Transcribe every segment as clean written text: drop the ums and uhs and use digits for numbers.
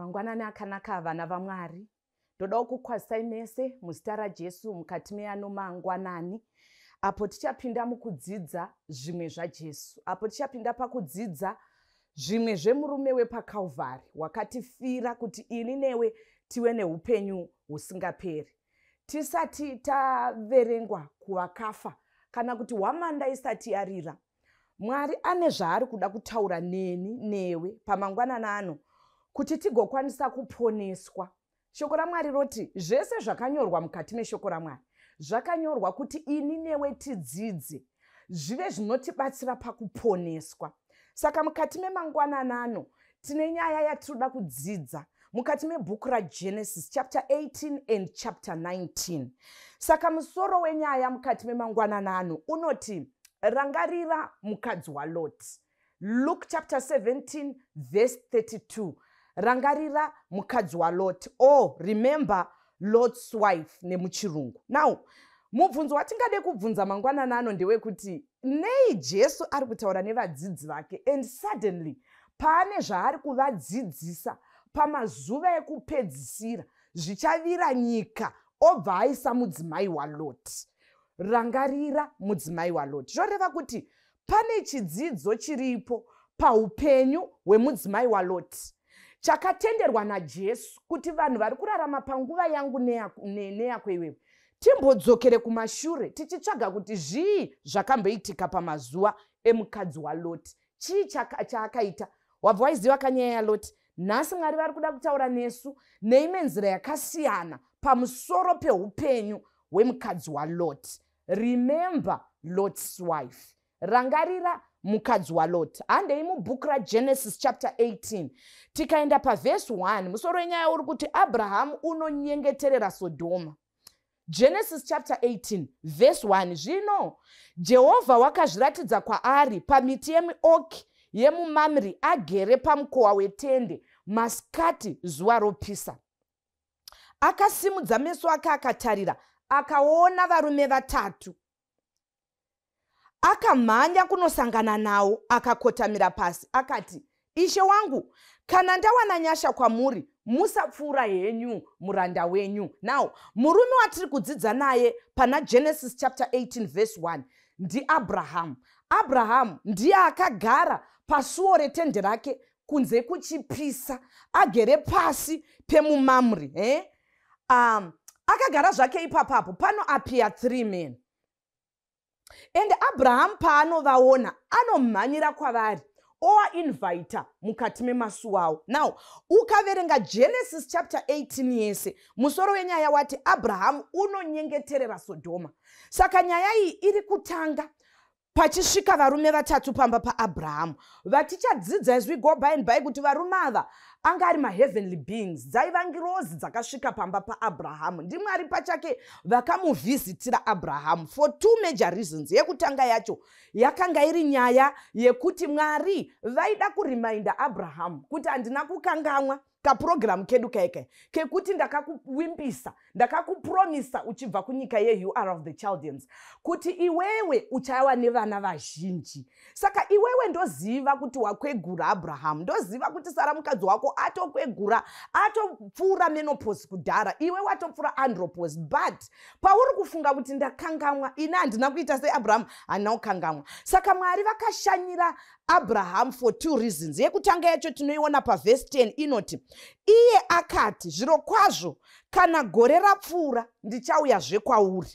Mangwanani akanaka, vana vaMwari. Ndodawo kukwazisai mese muzita raJesu mukati meano mangwanani, apo tichapinda mukudzidza zvimwe zvaJesu, apo tichapinda pakudzidza zvimwe zvemurume wepaCalvary wakatifira kuti ini newe tive neupenyu husingaperi. Tisati taverengwa kuvakafa kana kuti hwamanda isati yarira, Mwari ane zvaari kuda kutaura neni newe pamangwanani ano kuti tigokwanisa kuponeswa. Shoko raMwari roti zvese zvakanyorwa mukati meshoko raMwari zvakanyorwa kuti ini newe tidzidze, zvive zvinotibatsira pakuponeswa. Saka mukati memangwanani ano tine nyaya yatinoda kudzidza mukati mebhuku raGenesis chapter 18 and chapter 19. Saka musoro wenyaya mukati memangwanani ano unoti, "Rangarira mukadzi waLot." Luke chapter 17 verse 32. Rangarira mukadzi waLot, or remember Lot's wife nemuchirungu. Now, mubvunzo watingade kubvunza mangwanani ano ndewekuti, nei Jesu ari kutaura nevadzidzi vake and suddenly paane zvaari kuvadzidzisa pamazuva ekupedzisira zvichavira nyika, obva aisa mudzimai waLot? Rangarira mudzimai waLot. Zvoreva kuti pane chidzidzo chiripo paupenyu hwemudzimai waLot chakatenderwa naJesu kuti vanhu vari kurarama panguva yangu neyako iwewe timbodzokere kumashure tichitsvaga kuti zvii zvakamboitika pamazuva emukadzi waLot. Chii chaakaita? Wabva waiziva kanyaya yaLot. Nhasi Mwari vari kuda kutaura nesu neimwe nzira yakasiyana pamusoro peupenyu hwemukadzi waLot. Remember Lot's wife. Rangarira mukadzi waLot. Handei mubhuku raGenesis chapter 18. Tikaenda pavhesi 1, musoro wenyaya uri kuti, "Abrahamu unonyengeterera Sodhoma." Genesis chapter 18 verse 1. Zvino Jehovha wakazviratidza kwaari pamiti yemioki yemuMamri, agere pamukova wetende masikati, zuva ropisa. Akasimudza meso ake akatarira, akaona varume vatatu. Akamhanya kunosangana nawo, akakotamira pasi, akati, "Ishe wangu, kana ndawana nyasha kwamuri, musapfuura henyu muranda wenyu." Now, murume watiri kudzidza naye pana Genesis chapter 18 verse 1 ndiAbrahamu. Abrahamu ndiye akagara pasuo retende rake kunze kuchipisa, agere pasi pemumamri, eh? Akagara zvake ipapapo. Pano appear three men, and Abrahamu paanovaona anomhanyira kwavari, oainvita mukati memasuo avo. Now, ukaverenga Genesis chapter 18 yese, musoro wenyaya wati, "Abrahamu unonyengeterera Sodhoma." Saka nyaya iyi iri kutanga pachisvika varume vatatu pamba paAbrahamu, vatichadzidza as we go by and by kuti varume ava anga ari maheavenly beings, dzaiva ngirozi dzakasvika pamba paAbrahamu. NdiMwari pachake vakamuvhizitira Abrahamu for two major reasons. Yekutanga yacho yakanga iri nyaya yekuti Mwari vaida kurimainda Abrahamu kuti handina kukangamwa kapurogiramu kedu kaikai kekuti ndakakuwimbisa, ndakakupromisa uchibva kunyika yeUr of the Chaldeans kuti iwewe uchava nevana vazhinji. Saka iwewe ndoziva kuti wakwegura, Abrahamu. Ndoziva kuti Sara mukadzi wako atokwegura, atopfuura menopause kudhara, iwe watopfuura andropause. But pauri kufunga kuti ndakangamwa, ini handina kuita seAbrahamu, handina kukangamwa. Saka Mwari vakashanyira Abrahamu for two reasons. Yekutanga yacho tinoiona pavhesi 10, inoti, "Iye akati, zviro kwazvo kana gore rapfuura ndichauyazve kwauri,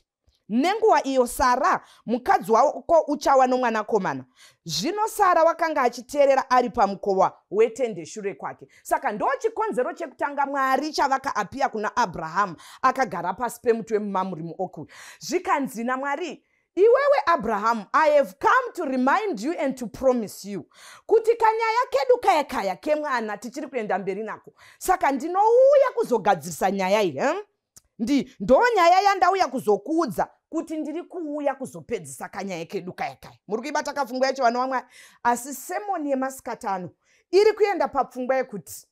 nenguva iyo Sara mukadzi wako uchawa nomwanakomana." Zvino Sara wakanga achiteerera ari pamukova wetende shure kwake. Saka ndo chikonzero chekutanga Mwari chavakaappear kuna Abrahamu akagara pasi pemuti wemumamuri muoak. Zvikanzi naMwari, "Iwewe Abrahamu, I have come to remind you and to promise you kuti kanyaya kedu kaya kaya kemwana tichiri kuenda mberi nako. Saka ndinouya kuzogadzirisa nyaya iyi, eh? Ndi ndo nyaya yandauya kuzokuudza kuti ndiri kuuya kuzopedzisa kanyaya kedu kaya kaya." Muri kuibata kapfungwa yacho, vana vaMwari? Asi sermon yemasikatano iri kuenda papfungwa yekuti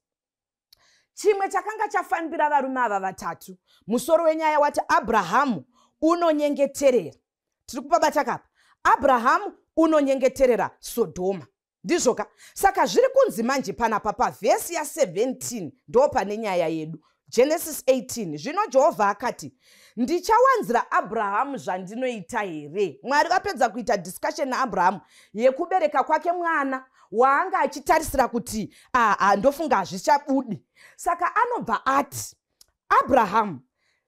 chimwe chakanga chafambira varume ava vatatu. Musoro wenyaya wati, "Abrahamu unonyengeterera." Tiri kupabata kapa? Abrahamu unonyengeterera Sodhoma. Ndizvoka? Saka zviri kunzi manje panapa pavhesi ya17 ndo pane nyaya yedu, Genesis 18. Zvino Jehovha akati, "Ndichawanzira Abrahamu zvandinoita here?" Mwari vapedza kuita discussion naAbrahamu yekubereka kwake mwana waanga achitarisira kuti ndofunga hazvichabudi. Saka anobva ati, "Abrahamu,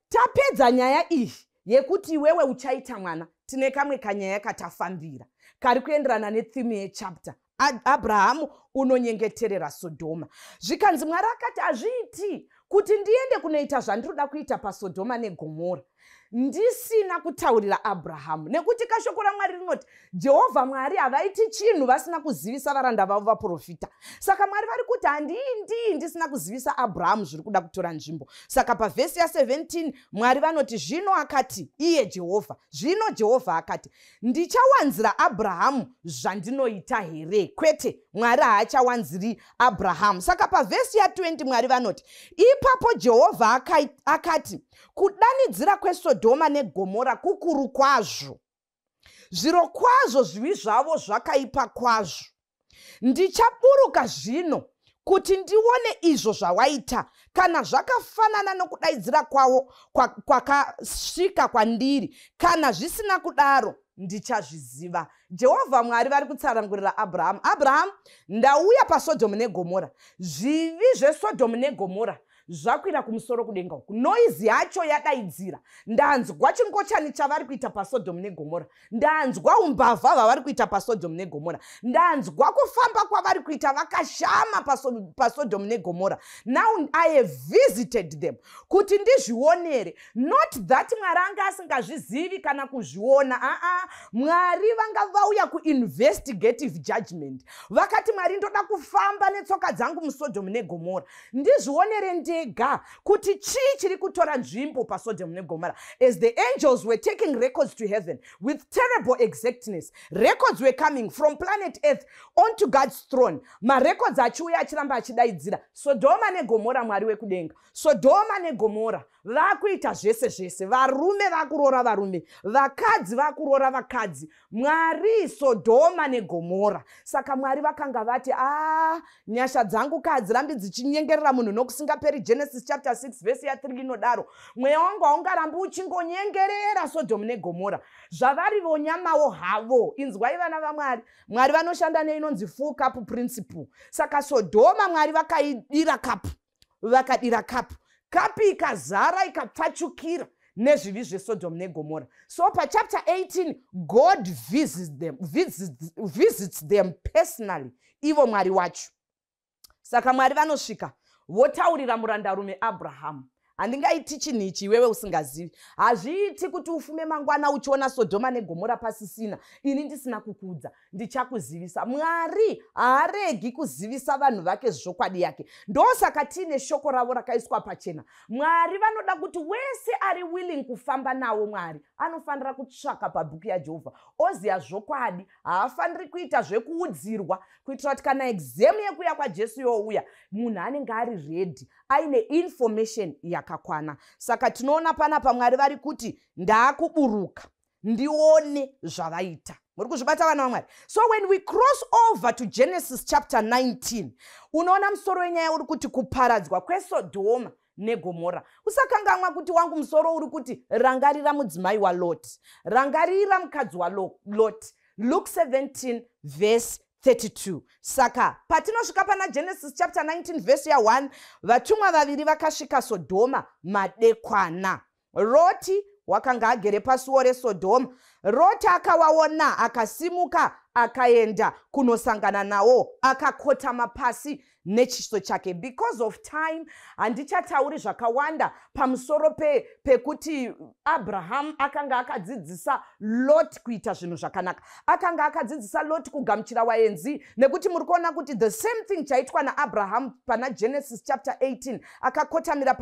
tapedza nyaya iyi yekuti iwewe uchaita mwana, tine kamwe kanyaya katafambira kari kuenderana netheme yechapter." Abrahamu unonyengeterera Sodhoma. Zvikanzi Mwari akati, "Hazviiti kuti ndiende kunoita zvandinoda kuita paSodhoma neGomora ndisina kutaurira Abrahamu," nekuti kashoko raMwari rinoti Jehovha Mwari havaiti chinhu vasina kuzivisa varanda vavo vaprofita. Saka Mwari vari kuti, "Handiindii ndisina kuzivisa Abrahamu zviri kuda kutora nzvimbo." Saka pavhesi ya17 Mwari vanoti, zvino akati iye Jehovha, zvino Jehovha akati, "Ndichawanzira Abrahamu zvandinoita here?" Kwete, Mwari haachawanziri Abrahamu. Saka pavhesi ya20 Mwari vanoti, ipapo Jehovha akati, "Kudanidzira kweSodhoma neGomora kukuru kwazvo, zviro kwazvo zvivi zvavo zvakaipa kwazvo. Ndichaburuka zvino kuti ndione izvo zvawaita, kana zvakafanana nokudaidzira kwavo kwakasvika kwandiri. Kana zvisina kudaro, ndichazviziva." Jehovha Mwari vari kutsanangurira Abrahamu, "Abrahamu, ndauya paSodhomu neGomora. Zvivi zveSodhomu neGomora zvakwira kumusoro kudenga uku. Noise yacho yadaidzira. Ndanzwa chingochani chavari kuita paSodhomu neGomora. Ndanzwa umbavha hwavari kuita paSodhomu neGomora. Ndanzwa kufamba kwavari kuita vakashama paSodhomu neGomora. Now I have visited them kuti ndizvionere." Not that Mwari anga asingazvizivi kana kuzviona. Aa, Mwari vanga vauya kuinvestigative judgment. Vakati, "Mwari, ndoda kufamba netsoka dzangu muSodhomu neGomora, ndizvionere ndega kuti chii chiri kutora nzvimbo paSodhomu neGomora." As the angels were taking records to heaven with terrible exactness, records were coming from planet Earth onto God's throne, marecords achiuya achiramba achidaidzira, "Sodhoma neGomora, Mwari wekudenga, Sodhoma neGomora vakuita zvese zvese. Varume vakuroora varume, vakadzi vakuroora vakadzi. Mwari, Sodhoma neGomora." Saka Mwari vakanga vati, "A, nyasha dzangu kahadzirambi dzichinyengerera munhu nokusingaperi." Genesis chapter 6 vhesi ya3 inodaro. "Mweya wangu haungarambi uchingonyengerera Sodhomu neGomora zvavari vonyamawo havo." Inzwai, vana vaMwari, Mwari vanoshanda neinonzi full cup principle. Saka Sodhoma Mwari vakaidira kapu, vakadira kapu, kapi ikazara, ikapfachukira nezvivi zveSodom neGomora. So pachapter 18 God visits them personally, ivo Mwari wacho. Saka Mwari vanosvika votaurira murandarume Abrahamu, "Handingaiti chinhu ichi iwewe usingazivi. Hazviiti kuti ufume mangwana uchiona Sodhoma neGomora pasisina, ini ndisina kukuudza. Ndichakuzivisa." Mwari haaregi kuzivisa vanhu vake zvokwadi yake. Ndosaka tiine shoko ravo rakaiswa pachena. Mwari vanoda kuti wese ari willing kufamba nawo Mwari anofanira kutsvaka pabhuku yaJehovha, oziva zvokwadi. Haafaniri kuita zvekuudzirwa, kuitira kuti kana exam yekuuya kwaJesu youya, munhu anenge ari ready, aine information yakakwana. Saka tinoona panapa Mwari vari kuti, "Ndaakuburuka ndione zvavaita." Muri kuzvibata, vana vaMwari? So when we cross over to Genesis chapter 19, unoona musoro wenyaya uri kuti kuparadzwa kweSodhoma neGomora. Usakangamwa kuti wangu musoro uri kuti rangarira mudzimai waLot, rangarira mukadzi waLot, Luke 17 verse 32. Saka patinosvika pana Genesis chapter 19 vhesi ya1, vatumwa vaviri vakasvika Sodhoma madekwana. Roti wakanga agere pasuo reSodhoma. Roti akawaona, akasimuka, akaenda kunosangana nawo, akakotama pasi nechiso chake. Because of time handichatauri zvakawanda pamusoro pekuti Abrahamu akanga akadzidzisa Lot kuita zvinhu zvakanaka, akanga akadzidzisa Lot kugamuchira waenzi, nekuti muri kuona kuti the same thing chaitwa naAbrahamu pana Genesis chapter 18. Akakotamira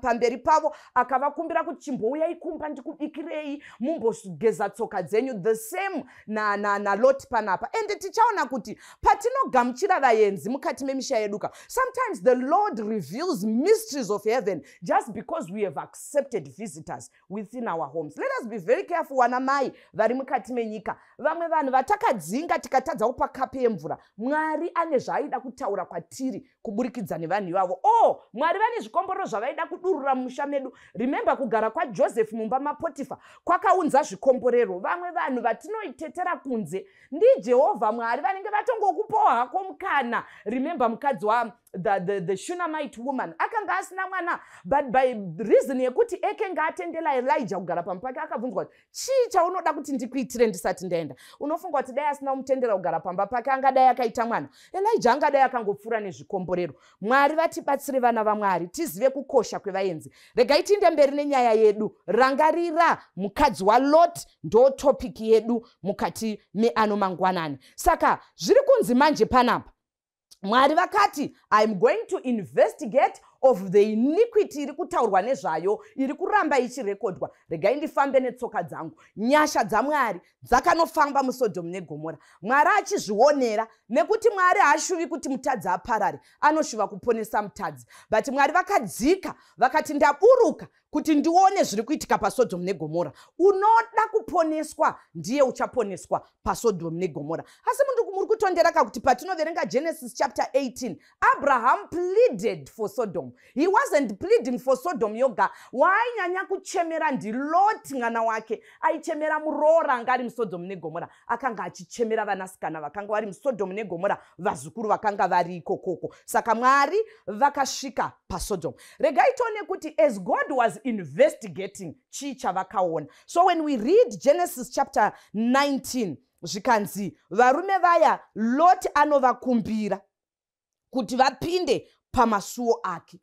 pamberi pavo, akavakumbira kuti, "Chimbouyai kumba ndikubikirei, mumbogeza tsoka dzenyu." tsoka dzenyu. The same naLot na, na panapa. Ende tichaona kuti patinogamuchira vaenzi mukati memisha yedu ka, sometimes the Lord reveals mysteries of heaven just because we have accepted visitors within our homes. Let us be very careful, wana mai vari mukati menyika. Vamwe vanhu vatakadzinga, tikatadza kupa kapu yemvura, Mwari ane zvaaida kutaura kwatiri kuburikidza nevanhu ivavo. Oh, Mwari vane zvikomborero zvavaida kudurura mumusha medu. Remember, kugara kwaJoseph mumba maPotifa kwakaunza zvikomborero. Vamwe vanhu vatinoitetera kunze, ndiJehovha Mwari vanenge vatongokupawo hako mukana. Remember mukadzi wa the Shunamite woman, akanga asina mwana, but by reason yekuti ekenge atendela Elijah kugara pamba pake, akabvunzwa kuti, "Chii chaunoda kuti ndikuitire ndisati ndaenda?" Unofunga kuti dai asina kumutendera kugara pamba pake, angadai akaita mwana? Elijah angadai akangopfuura nezvikomborero. Mwari vatibatsire, vana vaMwari, tizive kukosha kwevaenzi. Regai tiinde mberi nenyaya yedu. Rangarira mukadzi waLot, ndo topic yedu mukati meano mangwanani. Saka zviri kunzi manje panapa, Mwari vakati, "I am going to investigate of the iniquity iri kutaurwa nezvayo, iri kuramba ichirekodwa. Regai ndifambe netsoka dzangu." Nyasha dzaMwari dzakanofamba muSodhomu neGomora, Mwari achizvionera, nekuti Mwari haashuvi kuti mutadzi aparare, anoshuva kuponesa mutadzi. But Mwari vakadzika, vakati, "Ndaburuka kuti ndione zviri kuitika paSodhomu neGomora. Unoda kuponeswa ndiye uchaponeswa paSodhomu neGomora." Asi muri kutonderaka kuti patinoverenga Genesis chapter 18, Abraham pleaded for Sodom. He wasn't pleading for Sodom yoga. Waainyanya kuchemera ndiLoti mwana wake. Aichemera muroora anga ari muSodhomu neGomora. Akanga achichemera vanasikana vakanga vari muSodhomu neGomora, vazukuru vakanga vari ikokoko. Saka Mwari vakasvika paSodom. Regai tione kuti as God was investigating, chii chavakaona. So when we read Genesis chapter 19, zvikanzi varume vaya, Lot anovakumbira kuti vapinde pamasuo ake.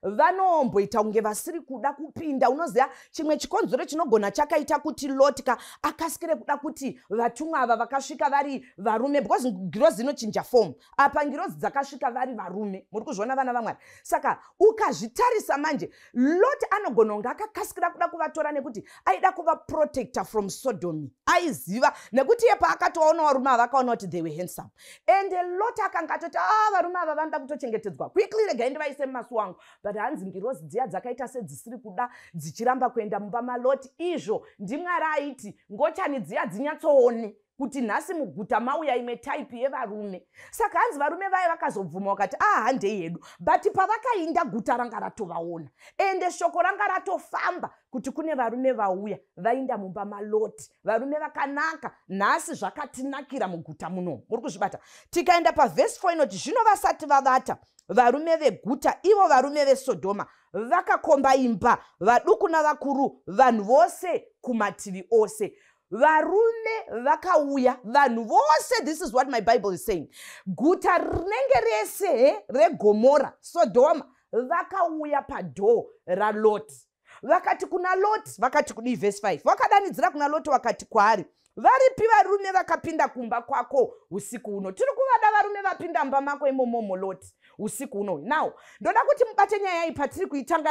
Vanomboita kunge vasiri kuda kupinda. Unoziva, chimwe chikonzero chinogona chakaita kuti Lotka akasikire kuda kuti vatumwa ava vakasvika vari varume, because ngirozi inochinja form. Apa ngirozi dzakasvika vari varume. Muri kuzviona, vana vaMwari? Saka ukazvitarisa manje, Lot anogona kunge akakasikira kuda kuvatora nekuti aida kuvaprotecta from sodomy. Aiziva nekuti iye paakatovaona varume ava, akaona kuti they were handsome, and Lot akanga atoti, "A ah, varume ava vanoda kutochengetedzwa quickly, regai ndivaise mumasuo angu." But hanzi ngirozi dziya dzakaita sedzisiri kuda, dzichiramba kuenda mumba maLoti. Izvo ndiMwari aiti ngochani dziya dzinyatsoone kuti nhasi muguta mauya imwe type yevarume. Saka hanzi varume vaya vakazobvuma, vakati, "Ah, handei hedu." But pavakainda, guta ranga ratovaona, ende shoko ranga ratofamba kuti kune varume vauya, vainda mumba maLoti, varume vakanaka. Nhasi zvakatinakira muguta muno. Muri kuzvibata? Tikaenda pavhesi 4, inoti, "Zvino vasati vavata, varume veguta, ivo varume veSodhoma, vakakomba imba, vaduku navakuru, vanhu vose kumativi ose." Varume vakauya, vanhu vose. This is what my Bible is saying. Guta rinenge rese reGomora, Sodhoma, vakauya padoor raLoti. Vakati kuna Loti, vakati kudii? Vhesi 5, "Vakadanidzira kuna Loti, vakati kwaari, 'Varipi varume vakapinda kumba kwako usiku huno? Tiri kuvada varume vapinda mumba mako imomomo, Loti, usiku huno.'" Now ndoda kuti mubate nyaya iyi patiri kuitanga.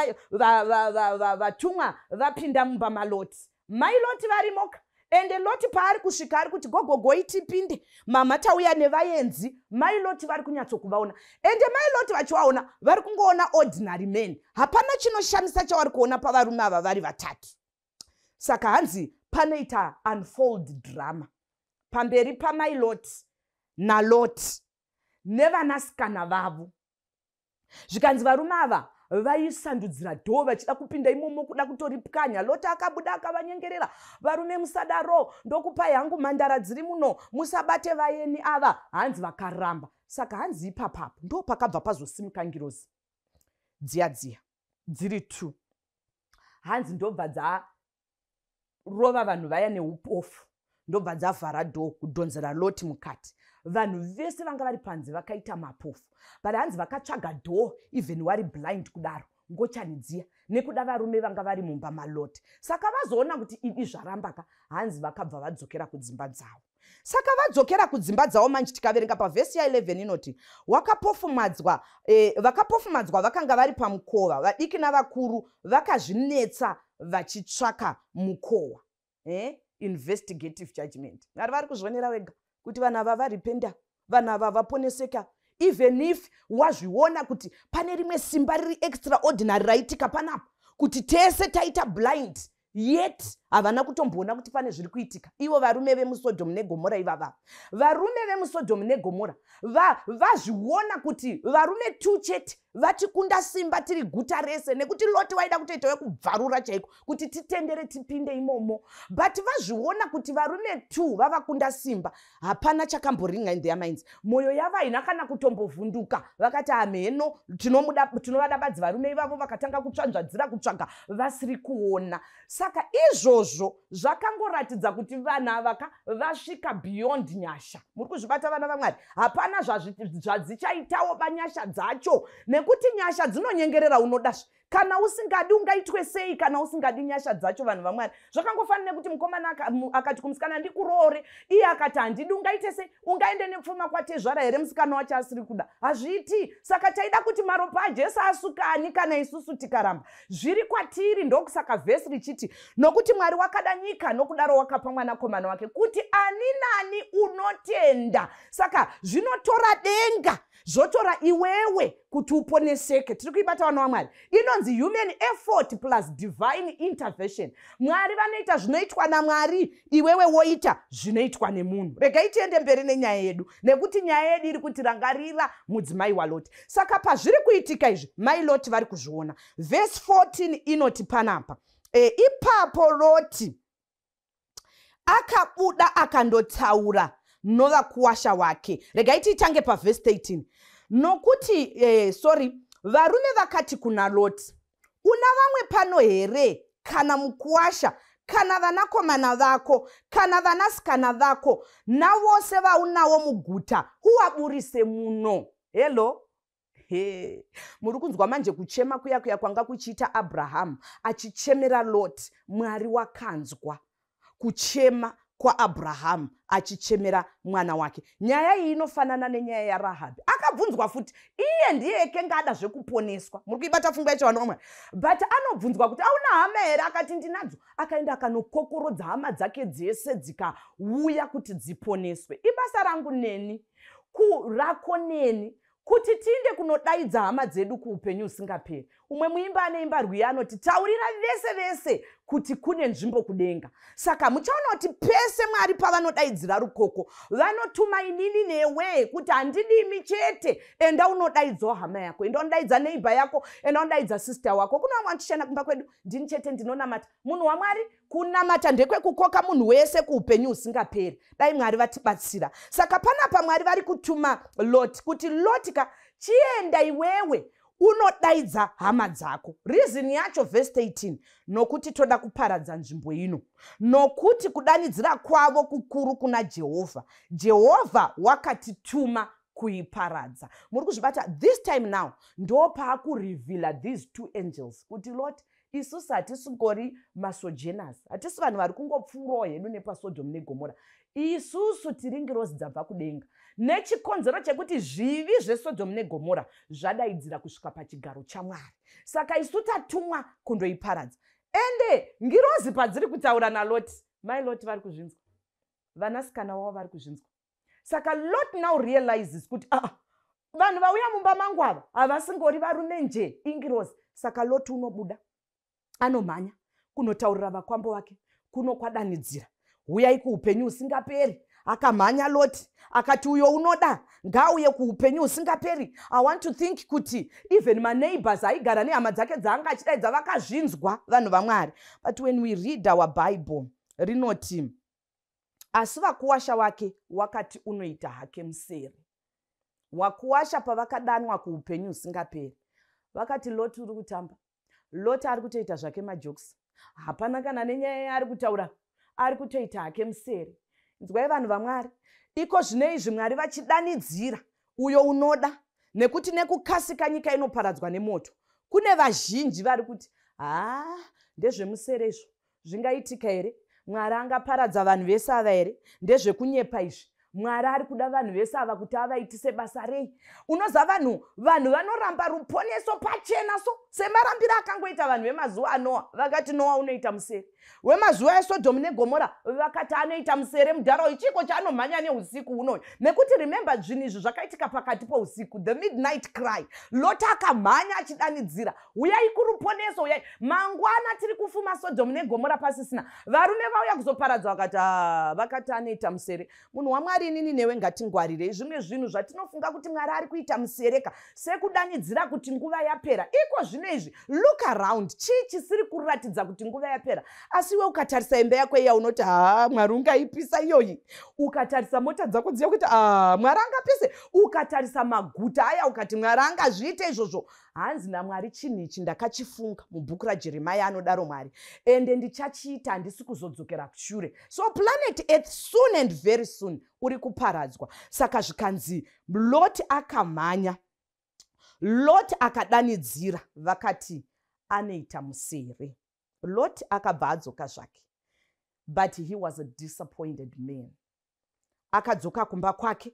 Vatumwa vapinda mumba maLoti, mai Loti varimoka. Ende Loti paari kusvika, ari kuti, "Gogogoi, tipinde mama, tauya nevaenzi." Mai Loti vari kunyatsokuvaona, ende mai Loti vachivaona, vari kungoona ordinary men. Hapana chinoshamisa chavari kuona pavarume ava vari vatatu. Saka hanzi panoita unfold drama pamberi pamai Loti naLoti nevanasikana vavo. Zvikanzi varume ava vaisandudzira door vachida kupinda imomo, kuda kutoripwanya. Loti akabuda, akavanyengerera, "Varume, musadaro, ndokupai hangu mhandara dziri muno, musabate vaeni ava." Hanzi vakaramba. Saka hanzi ipapapo ndo pakabva pazosimuka ngirozi dziya dziya dziri two. Hanzi ndobva dzarova vanhu vaya neupofu, ndobva dzavhara door, kudhonzera Loti mukati. Vanhu vese vanga vari panze vakaita mapofu. But hanzi vakatsvaga door, even wari blind kudaro, ngochani dziya, nekuda varume vanga vari mumba maLoti. Saka vazoona kuti idi zvarambaka, hanzi vakabva vadzokera kudzimba dzavo. Saka vadzokera kudzimba dzavo manje, tikaverenga pavhesi ya11, inoti, "Vakapofumadzwa vakanga vari pamukova, vadiki navakuru, vakazvinetsa vachitsvaka mukova." Investigative judgment. Mwari vari kuzvionera wega kuti vanhu ava varipenda, vanhu ava vaponeseka. Even if wazviona kuti pane rimwe simba riri extraordinary raitika panapa kuti tese taita blind, yet havana kutomboona kuti pane zviri kuitika. Ivo varume vemuSodhomu neGomora ivava, varume vemuSodhomu neGomora vazviona kuti varume two chete vatikunda simba tiri guta rese, nekuti Loti waida kutoita wekubvarura chaiko kuti titendere tipinde imomo. But vazviona kuti varume two vavakunda simba, hapana chakamboringa in their minds. Mwoyo yavo haina kana kutombovhunduka. Vakati, "Hamheno, tinovada badzi varume ivavo." Vakatanga kutsvanzvadzira kutsvaga vasiri kuona. Saka izvozvo zvakangoratidza kuti vanhu avaka vasvika beyond nyasha. Muri kuzvibata, vana vaMwari? Hapana zvadzichaitawo banyasha dzacho, nekuti nyasha dzinonyengerera unodazve. Kana usingadi, ungaitwe sei kana usingadi nyasha dzacho, vanhu vaMwari? Zvakangofanira nekuti mukomana akati kumusikana, "Ndikuroore," iye akati, "Handidi," ungaite sei? Ungaende nepfuma kwatezvara here musikana wacho asiri kuda? Hazviiti. Saka taida kuti maropa aJesu asukani kana isusu tikaramba? Zviri kwatiri. Ndokusaka vhesi richiti, "Nokuti Mwari wakada nyika nokudaro wakapa mwanakomana wake, kuti ani nani unotenda." Saka zvinotora denga, zvotora iwewe kuti uponeseke. Tiri kuibata, vana vaMwari? Inonzi human effort plus divine intervention. Mwari vanoita zvinoitwa naMwari, iwewe woita zvinoitwa nemunhu. Regai tiende mberi nenyaya yedu, nekuti nyaya yedu iri kuti rangarira mudzimai waLoti. Saka pazviri kuitika izvi, mai Loti vari kuzviona. Vhesi 14 inoti panapa, ipapo Loti akabuda akandotaura novakuwasha wake. Regai tiitange pavhesi 13, nokuti sorry, varume vakati kuna Loti, "Una vamwe pano here, kana mukuwasha, kana vanakomana vako, kana vanasikana vako, navose vaunawo muguta? Uvaburise muno." Hello, he, muri kunzwa manje kuchema kuya kuya kwanga kuchiita Abrahamu achichemera Lot? Mwari wakanzwa kuchema kwaAbrahamu achichemera mwana wake. Nyaya iyi inofanana nenyaya yaRahabhi. Akabvunzwa futi, iye ndiye ekenga ada zvekuponeswa. Muri kuibata pfungwa yacho, vanhu vamwe? But anobvunzwa kuti, "Auna hama here?" Akati, "Ndinadzo." Akaenda akanokokorodza hama dzake dzese, dzikauya kuti dziponeswe. Ibasa rangu neni, kurako neni, kuti tiinde kunodaidza hama dzedu kuupenyu husingaperi. Umwe muimba aneimba rwiyo anoti, "Taurira vese vese kuti kune nzvimbo kudenga." Saka muchaona kuti pese Mwari pavanodaidzira rukoko, vanotuma inini newe kuti, "Handidimi chete, enda unodaidzawo hama yako, enda unodaidza neighbour yako, enda unodaidza sister wako." Kuna vamwe vanotichana kumba kwedu, "Ndini chete ndinonamata." Munhu waMwari, kunamata ndekwekukoka munhu wese kuupenyu husingaperi. Dai Mwari vatibatsira. Saka panapa Mwari vari kutuma Lot kuti, "Lot ka, chienda iwewe unodaidza hama dzako." Reason yacho, vhesi 13, "Nokuti toda kuparadza nzvimbo ino, nokuti kudanidzira kwavo kukuru kuna Jehovha, Jehovha wakatituma kuiparadza." Muri kuzvibata? This time now ndo paakureveala these two angels kuti, "Lot, isusu hatisingori masojourners, hatisi vanhu vari kungopfuurawo hedu nepaSodhomu neGomora. Isusu tiri ngirozi dzabva kudenga, nechikonzero chekuti zvivi zveSodhomu neGomora zvadaidzira kusvika pachigaro chaMwari. Saka isu tatumwa kundoiparadza." Ende ngirozi padziri kutaura naLoti, mai Loti vari kuzvinzwa, vanasikana vavo vari kuzvinzwa. Saka Lot now realizes kuti, "Ah, vanhu vauya mumba mangu ava havasingori varume nje, ingirozi." Saka Loti unobuda, anomhanya kunotaurira vakwambo vake, kuno kwadanidzira, "Uyai kuupenyu husingaperi." Akamhanya Loti akati, "Uyo unoda ngauye kuupenyu husingaperi." I want to think kuti even maneighbors aigara nehama dzake dzaanga achidaidza vakazvinzwa, vanhu vaMwari. But when we read our Bible, rinoti, "Asi vakuwasha wake wakati unoita hake museri." Wakuwasha pavakadanwa kuupenyu husingaperi, vakati, "Loti uri kutamba." Loti ari kutoita zvake majokes, hapana kana nenyaya yaari kutaura, ari kutoita hake museri. Nzwai, vanhu vaMwari, iko zvino izvi Mwari vachidanidzira uyo unoda, nekuti nekukasika nyika inoparadzwa nemoto. Kune vazhinji vari kuti, "Haa, ndezvemusere izvo, zvingaitika here? Mwari angaparadza vanhu vese ava here? Ndezvekunyepa izvi." Mwari ari kuda vanhu vese ava kuti avaitise basa rei? Unoziva, vanhu vanoramba ruponeso pachena, so semarambiro akangoita vanhu vemazuva aNoa. Vakati Noa unoita musere. Wemazuva eSodhomu neGomora vakati anoita musere mudhara. Ichiko chaanomhanya neusiku unoyu? Nekuti remember, zvinhu izvi zvakaitika pakati pousiku, the midnight cry. Lot akamhanya achidanidzira, "Uyai kuruponeso, uyai mangwana, tiri kufuma Sodhomu neGomora pasisina." Varume vauya kuzoparadza vakati, ah, vakati anoita musere munhu waMwari. Inini newe ngatingwarirei zvimwe zvinhu zvatinofunga kuti Mwari ari kuita musereka, sekudanidzira kuti nguva yapera. Iko zvino izvi, look around, chii chisiri kuratidza kuti nguva yapera? Asi iwe ukatarisa imba yako iya, unoti, "Ha, Mwari ungaipisa iyoyi?" Ukatarisa mota dzako dziya, kuti, "A, Mwari angapise?" Ukatarisa maguta aya, ukati, "Mwari angazviite izvozvo?" Hanzi naMwari, "Chinhu ichi ndakachifunga." Mubhuku raJeremaya anodaro Mwari, "Ende ndichachiita, handisi kuzodzokera shure." So planet Earth, soon and very soon, uri kuparadzwa. Saka zvikanzi Lot akamhanya, Lot akadanidzira, vakati anoita musere. Lot akabva adzoka zvake, but he was a disappointed man. Akadzoka kumba kwake,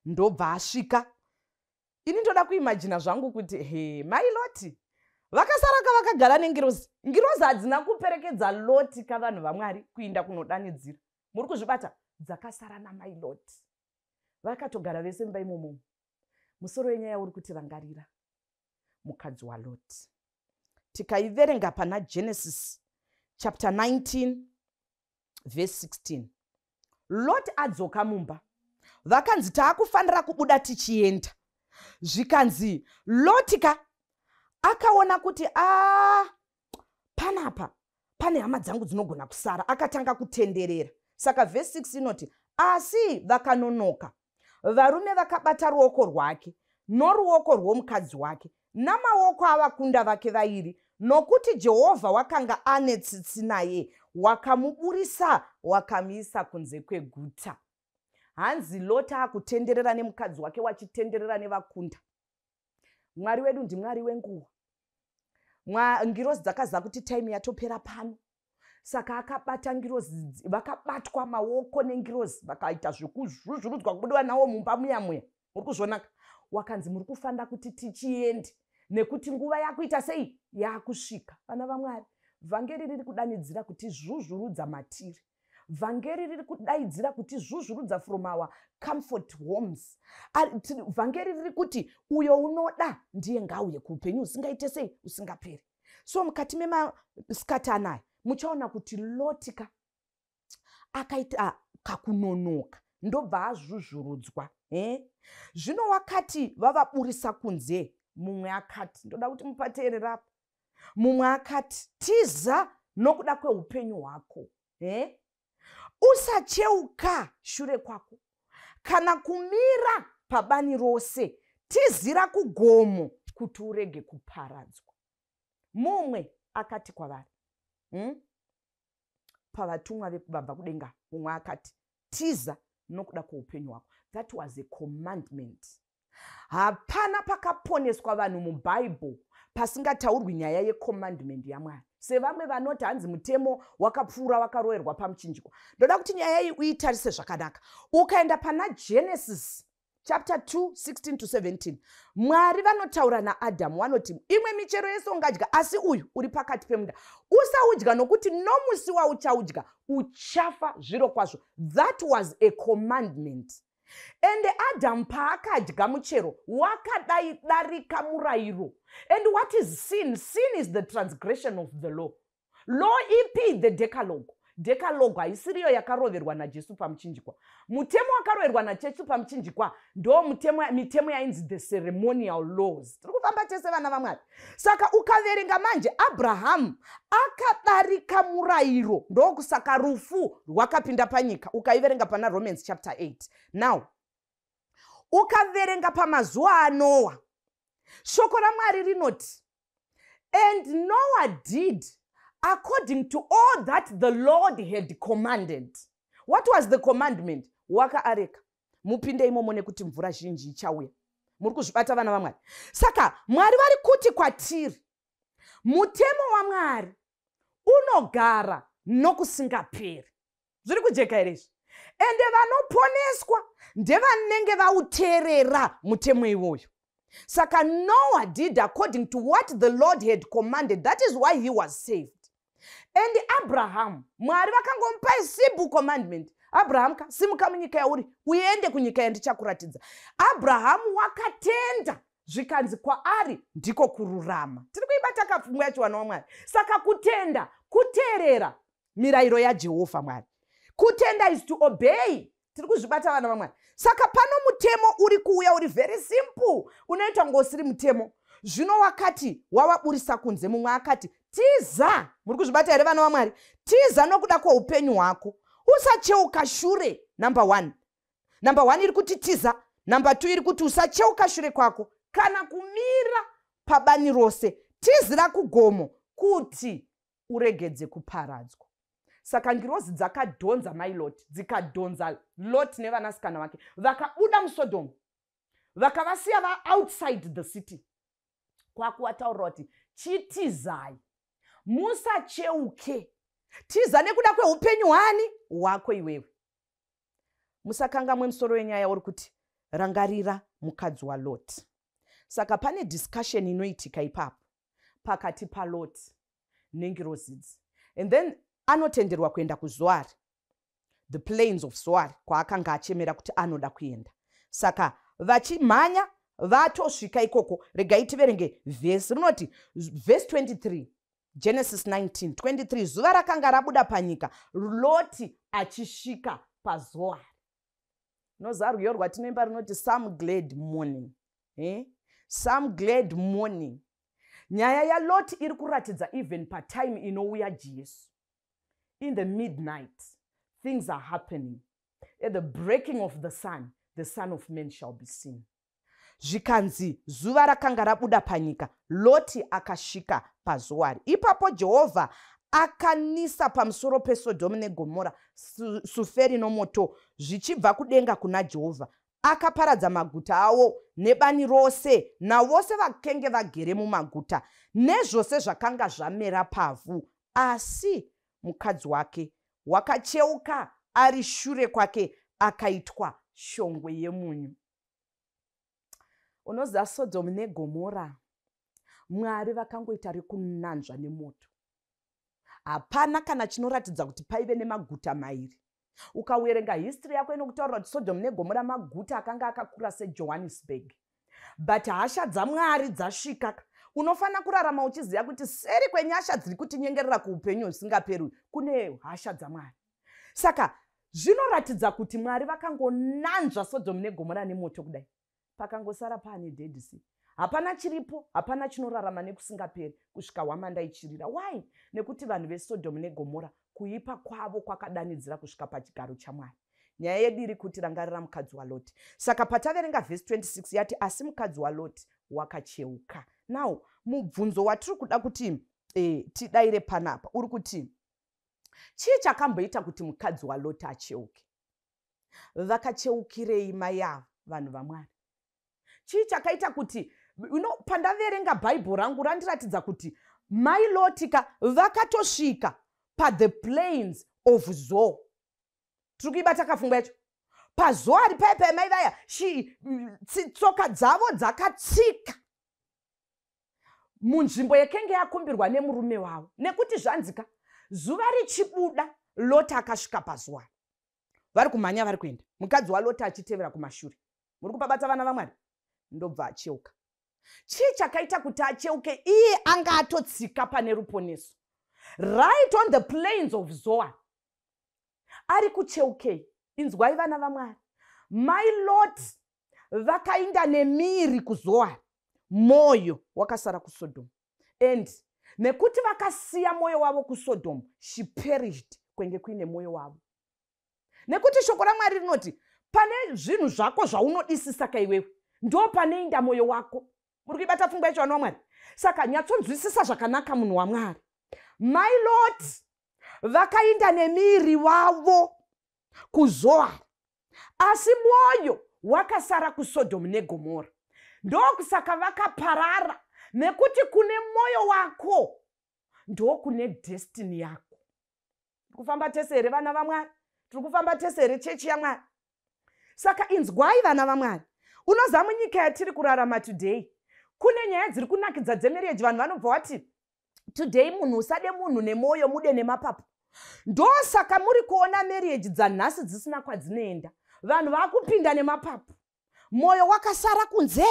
ndobva asvika. Ini ndoda kuimagina zvangu kuti he, mai Loti vakasara ka, vakagara nengirozi. Ngirozi hadzina kuperekedza Loti kavanhu vaMwari kuinda kunodanidzira. Muri kuzvibata? Dzakasara namai Loti, vakatogara vese mumba imomo. Musoro wenyaya uri kuti rangarira mukadzi waLoti. Tikaiverenga pana Genesis chapter 19 verse 16. Lot adzoka mumba, vakanzi taakufanira kubuda tichienda. Zvikanzi Loti ka akaona kuti a, panapa pane hama dzangu dzinogona kusara. Akatanga kutenderera. Saka vhesi 6 inoti, "Asi vakanonoka, varume vakabata ruoko rwake noruoko rwomukadzi wake namaoko avakunda vake vairi, nokuti Jehovha wakanga ane tsitsi naye, wakamuburisa, wakamuisa kunze kweguta." Hanzi Lota akutenderera nemukadzi wake, wachitenderera nevakunda. Mwari wedu ndiMwari wenguva. Ngirozi dzakaziva kuti time yatopera pano, saka akabata ngirozi, vakabatwa maoko nengirozi, vakaita zvekuzvuzvurudzwa kubudiwa nawo mumba muya muya. Muri kuzvonaka? Wakanzi muri kufanira kuti tichiende nekuti nguva yakuita sei? Yakusvika. Vana vaMwari, vhangeri riri kudanidzira kuti zvuzvurudza matiri. Vhangeri riri kudaidzira kuti zvuzvurudza from our comfort homes. Vhangeri riri kuti uyo unoda ndiye ngauye kuupenyu husingaite sei? Usingaperi. So mukati memasikati anaya muchaona kuti Lotika akaita kakunonoka, ndobva azvuzvurudzwa. Zvino wakati vavaburisa kunze, mumwe akati, ndoda kuti mupateererapo, mumwe akati, "Tiza nokuda kweupenyu hwako. Usacheuka shure kwako kana kumira pabani rose. Tizira kugomo kuti urege kuparadzwa." Mumwe akati kwavari, Pavatumwa vabva kudenga, mumwe akati, "Tiza nokuda kweupenyu hwako." That was a commandment. Hapana pakaponeswa vanhu muBhaibheri pasingataurwi nyaya yecommandment yaMwari, sevamwe vanoti hanzi mutemo wakapfuura, wakaroverwa pamuchinjikwa. Ndoda kuti nyaya iyi uitarise zvakanaka. Ukaenda pana Genesis chapter 2 16 to 17, Mwari vanotaura naAdhamu, vanoti, "Imwe michero yese ungadya, asi uyu uri pakati pemunda usaudya, nokuti nomusi wauchaudya uchafa zviro kwazvo." That was a commandment. Ende Adhamu paakadya muchero, wakadai darika murayiro. And what is sin? Sin is the transgression of the law. Law ipi? The Decalogue. Decalogue haisiriyo yakaroverwa naJesu pamuchinjikwa. Mutemo wakaroverwa naJesu pamuchinjikwa ndo mitemo yainzi the ceremonial laws. Tiri kufamba tese, vana vaMwari? Saka ukaverenga manje, Abrahamu akadarika murayiro, ndokusaka rufu rwakapinda panyika. Ukaiverenga pana Romans chapter 8. Now ukaverenga pamazuva aNoa, shoko raMwari rinoti, "And Noah did according to all that the Lord had commanded." What was the commandment? "Waka areka, mupinde imomo, nekuti mvura zhinji ichauya." Muri kuzvibata, vana vaMwari? Saka Mwari vari kuti kwatiri, mutemo waMwari unogara nokusingaperi. Zviri kujeka here izvi? Ende vanoponeswa ndevanenge vauteerera mutemo iwoyo. Saka Noah did according to what the Lord had commanded. That is why he was saved. And Abraham, Mwari vakangomupa simple commandment. Abraham ka, simuka munyika yauri uende kunyika yandichakuratidza. Abraham wakatenda, zvikanzi kwaari ndiko kururama. Tiri kuibata kapfungwa yacho, vana waMwari? Saka kutenda kuteerera mirayiro yaJehovha Mwari. Kutenda is to obey. Tiri kuzvibata, vana vaMwari? Saka pano mutemo uri kuuya uri very simple, unoita kunge usiri mutemo. Zvino wakati wavaburisa kunze, mumwe akati, "Tiza." Muri kuzvibata here, vana vaMwari? "Tiza nokuda kweupenyu hwako, usacheuka shure." Number one, number one iri kuti tiza. Number two iri kuti usacheuka shure kwako kana kumira pabani rose. Tizira kugomo kuti uregedze kuparadzwa. Saka ngirozi dzakadhonza mai Lot, dzikadhonza Lot nevanasikana vake, vakabuda muSodhomu, vakavasiya vaoutside the city, kwakuvataurira kuti chitizai, musacheuke, tiza nekuda kweupenyu hwani? Hwako iwewe. Musakangamwe musoro wenyaya uri kuti rangarira mukadzi waLot. Saka pane discussion inoitika ipapo pakati paLot nengirozi idzi, and then anotenderwa kuenda kuZoari, the plains of Zoari, kwaakanga achemera kuti anoda kuenda. Saka vachimhanya vatosvika ikoko. Regai tiverenge vhesi rinoti, vhesi 23, Genesis 19 23. Zuva rakanga rabuda panyika Loti achisvika paZoari. Noziva rwiyo rwatinoimba rinoti "Some glad morning", eh? Some glad morning. Nyaya yaLoti iri kuratidza even patime inouya Jesu, in the midnight things are happening. At the breaking of the sun, the Son of Man shall be seen. Zvikanzi zuva rakanga rabuda panyika Loti akasvika paZoari. Ipapo Jehovha akanisa pamusoro peSodhomu neGomora suferi nomoto zvichibva kudenga kuna Jehovha, akaparadza maguta awo nebani rose navose vakenge vagere mumaguta nezvose zvakanga zvamera pavhu. Asi mukadzi wake wakacheuka ari shure kwake, akaitwa shongwe yemunyu. Unoziva, Sodhomu neGomora, Mwari vakangoita rekunanzva nemoto. Hapana kana chinoratidza kuti paive nemaguta mairi. Ukaverenga history yako inokutaurira kuti Sodhomu neGomora maguta akanga akakura seJohannesburg, but hasha dzaMwari dzasvika. Unofanira kurarama uchiziva kuti seri kwenyasha dziri kutinyengerera kuupenyu husingaperi kune hasha dzaMwari. Saka zvinoratidza kuti Mwari vakangonanzva Sodhomu neGomora nemoto kudai, pakangosara paane Dead Sea. Hapana chiripo, hapana chinorarama nekusingaperi kusvika hwamanda ichirira. Why? Nekuti vanhu veSodhomu neGomora, kuipa kwavo kwakadanidzira kusvika pachigaro chaMwari. Nyaya yedu iri kuti rangarira mukadzi waLoti. Saka pataverenga vhesi 26 yati, asi mukadzi waLoti wakacheuka. Now mubvunzo watiri kuda kuti tidayire panapa uri kuti chii chakamboita kuti mukadzi waLoti acheuke? Vakacheukirei mai ava, vanhu vaMwari? Chii chakaita kuti pandaverenga Bhaibheri rangu randiratidza kuti mai Lotika vakatosvika pathe plains of Zoar? Tiri kuibata kafungwa yacho? PaZoari paya paya mai vaya, tsoka dzavo dzakatsika munzvimbo yekenge yakumbirwa nemurume wavo, nekuti zvanzika zuva richibuda Loti akasvika paZoari. Vari kumhanya, vari kuenda, mukadzi waLoti achitevera kumashure. Muri kupabata, vana vaMwari? Ndobva acheuka. Chii chakaita kuti acheuke iye anga atotsika pane ruponeso, right on the plains of Zoar? Ari kucheukei? Inzwai, vana vaMwari, mai Lot vakainda nemiri kuZoar, mwoyo wakasara kuSodom. And nekuti vakasiya mwoyo wavo kuSodom, she perished kwenge kuine mwoyo wavo, nekuti shoko raMwari rinoti pane zvinhu zvako zvaunodisisa kaiwewe, ndo panoinda mwoyo wako. Muri kuibata pfungwa yacho, vana vaMwari? Saka nyatsonzwisisa zvakanaka, munhu waMwari. Mai Lot vakainda nemiri wavo kuZoar, asi mwoyo wakasara kuSodhomu neGomora. Ndokusaka vakaparara, nekuti kune mwoyo wako ndokune destiny yako. Kufamba tese here, vana vaMwari? Tiri kufamba tese here, chechi yaMwari? Saka inzwai, vana vaMwari. Unoziva, munyika yatiri kurarama today kune nyaya dziri kunakidza dzemarriage. Vanhu vanobva vati today munhu usade munhu nemwoyo, mude nemapapu. Ndosaka muri kuona marriage dzanhasi dzisina kwadzinoenda. Vanhu vaakupinda nemapapu, mwoyo wakasara kunze,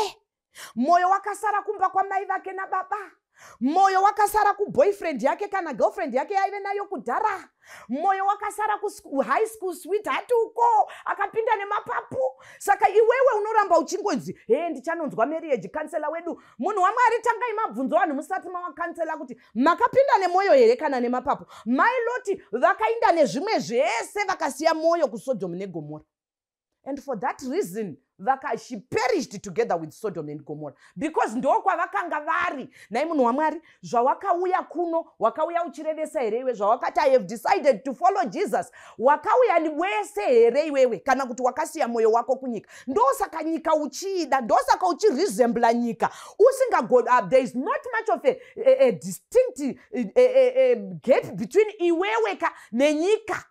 mwoyo wakasara kumba kwamai vake nababa, mwoyo wakasara kuboyfriend yake kana girlfriend yake yaive nayo kudhara, mwoyo wakasara kuhigh school sweetheart uko, akapinda nemapapu. Saka iwewe unoramba uchingonzi, "He, ndichanonzwa marriage counselor wedu." Munhu waMwari, tangai mabvunzo vanhu musati mawacounsela kuti makapinda nemwoyo here kana nemapapu. Mai Loti vakainda nezvimwe zvese, vakasiya mwoyo kuSodom neGomora, and for that reason she perished together with Sodom and Gomora, because ndokwavakanga vari. Nai munhu waMwari, zvawakauya kuno, wakauya uchirevesa here iwe? Zvawakati, "I have decided to follow Jesus," wakauya wese here iwewe, kana kuti wakasiya mwoyo wako kunyika? Ndosaka nyika uchiida, ndosaka uchiresembla nyika usingago. There is not much of a distinct a gap between iwewe ka nenyika.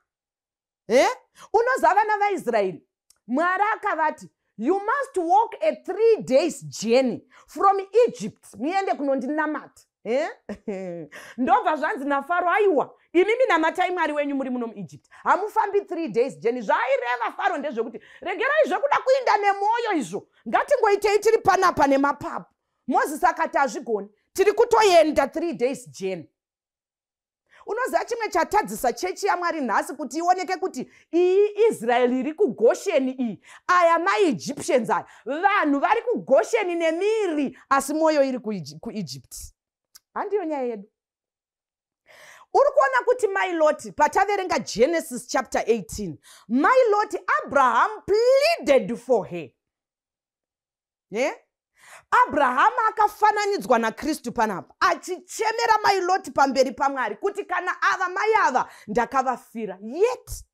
Eh? Unoziva, vana vaIsraeri, Mwari akavati, "You must walk a 3 days journey from Egypt, muende kunondinamata." Eh? Ndobva zvanzi naFaro, "Aiwa, imimi namatai Mwari wenyu muri muno muEgypt, hamufambi 3 days journey." Zvaireva Faro ndezvekuti regerai zvekuda kuinda nemwoyo izvo, ngatingoitei tiri panapa nemapapu. Mozisi akati, "Hazvigoni, tiri kutoenda 3 days journey." Unoziva, chimwe chatadzisa chechi yaMwari nhasi kuti ioneke kuti iyi Israeri iri kuGosheni iyi, aya maEgyptians aya, vanhu vari kuGosheni nemiri asi mwoyo iri kuEgypt. Handiyo nyaya yedu. Uri kuona kuti mai Loti, pataverenga Genesis chapter 18, mai Loti, Abraham pleaded for her, yeah? Abrahamu akafananidzwa naKristu panapa, achichemera mai Loti pamberi paMwari kuti kana ava mai ava ndakavafira. Yet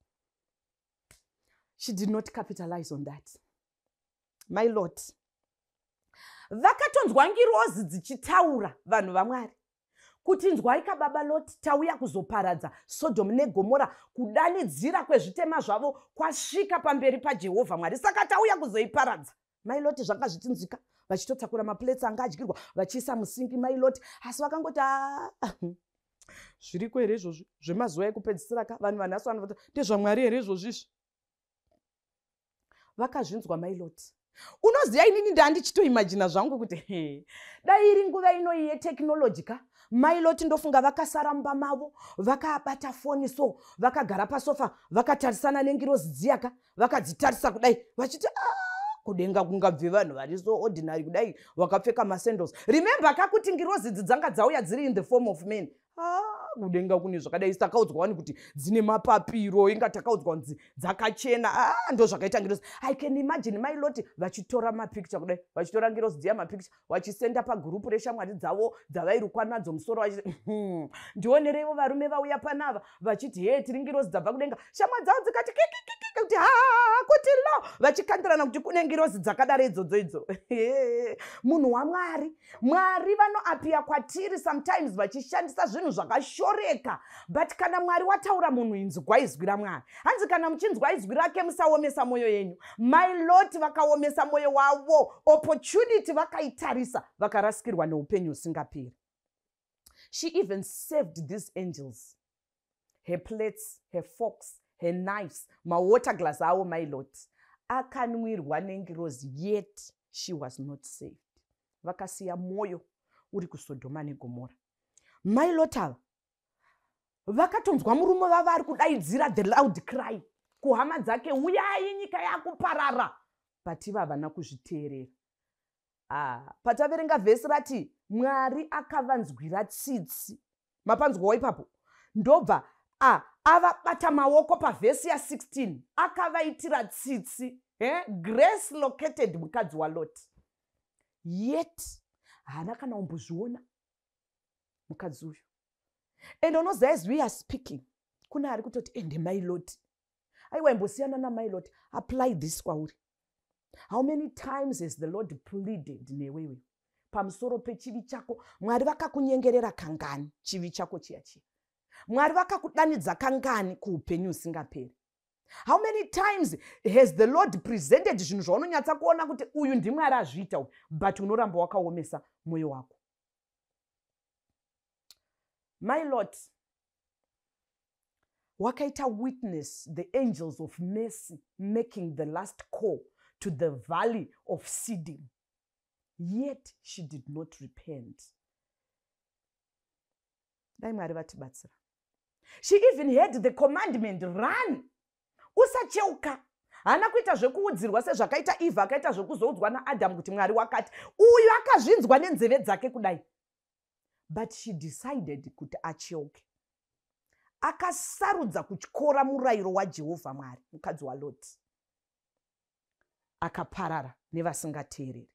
she did not capitalize on that. Mai Loti vakatonzwa ngirozi dzichitaura, vanhu vaMwari, kuti, "Nzwai kababa Loti, tauya kuzoparadza Sodhomu neGomora. Kudanidzira kwezvitema zvavo kwasvika pamberi paJehovha Mwari, saka tauya kuzoiparadza." Mai Loti zvanga zvichinzwika, vachitotakura maplates anga adyirwa vachiisa musink. Mai Loti asi vakangoti, "A, zviriko here izvozvi zvemazuva ekupedzisira ka? Vanhu vanhasi vanoti ndezvaMwari here izvozvi izvi?" Vakazvinzwa mai Loti. Unoziva, inini ndandichitoimagina zvangu kuti dai iri nguva inoyi yetechnology ka, mai Loti ndofunga vakasara mumba mavo, vakabata foni so, vakagara pasofa, vakatarisana nengirozi dziyaka, vakadzitarisa kudai vachiti, "Ah, kudenga kungabve vanhu vari so ordinary kudai, vakapfeka masandals?" Remember kakuti ngirozi idzi dzanga dzauya dziri in the form of men. Ah, kudenga kune zvakadai? Takaudzwa wani kuti dzine mapapiro, inga takaudzwa kunzi dzakachena. Ah, ndo zvakaita ngirozi. I can imagine mai Loti vachitora mapicture kudai, vachitora ngirozi dziya mapicture, vachisenda pagurupu reshamwari dzavo dzavairukwa nadzo musoro, vachiti, "Ndionereivo varume vauya panava vachiti, 'He, tiri ngirozi dzabva kudenga.'" Shamwari dzavo dzikati kikikiki kuti ha, kuti lo, vachikandirana kuti kune ngirozi dzakadaro idzodzo idzo. Munhu waMwari, Mwari vanoappear kwatiri sometimes vachishandisa zvinhu zvakashoreka, but kana Mwari wataura, munhu inzwa izwi raMwari. Hanzi, "Kana muchinzwa izwi rake, musaomesa mwoyo yenyu." Mai Loti vakaomesa mwoyo wavo, opportunity vakaitarisa, vakarasikirwa neupenyu husingaperi. She even saved these angels her plates, her forks, her knives, mawater glass avo. Mai Loti akanwirwa nengirozi, yet she was not saved. Vakasiya mwoyo uri kuSodhoma neGomora. Mai Loti ava vakatonzwa murume vava ari kudaidzira the loud cry kuhama dzake, "Uyai, nyika yakuparara," but iva havana kuzviteerera. Ah, pataverenga vhesi rati Mwari akavanzwira tsitsi. Mapanzwawo ipapo? Ndobva avabata maoko pavhesi ya16, akavaitira tsitsi. Eh? Grace located mukadzi waLoti, yet haana kana kumbozviona mukadzi uyu. And unoziva, as we are speaking, kune ari kutoti, "Ende mai Loti." Aiwa, imbosiyana namai Loti. Apply this kwauri. How many times has the Lord pleaded newewe pamusoro pechivi chako? Mwari vakakunyengerera kangani chivi chako chiya chiya? Mwari vakakudanidza kangani kuupenyu husingaperi? How many times has the Lord presented zvinhu zvaunonyatsa kuona kuti uyu ndiMwari azviita uyu, but unoramba wakaomesa mwoyo wako? My Lord wakaita witness the angels of mercy making the last call to the valley of Siddim, yet she did not repent. Dai Mwari vatibatsira. She even had the commandment, "Run, usacheuka." Haana kuita zvekuudzirwa sezvakaita Eva, akaita zvekuzoudzwa naAdhamu kuti Mwari wakati. Uyu akazvinzwa nenzeve dzake kudai, but she decided kuti acheuke. Akasarudza kutyora murayiro waJehovha Mwari. Mukadzi waLoti akaparara nevasingateereri.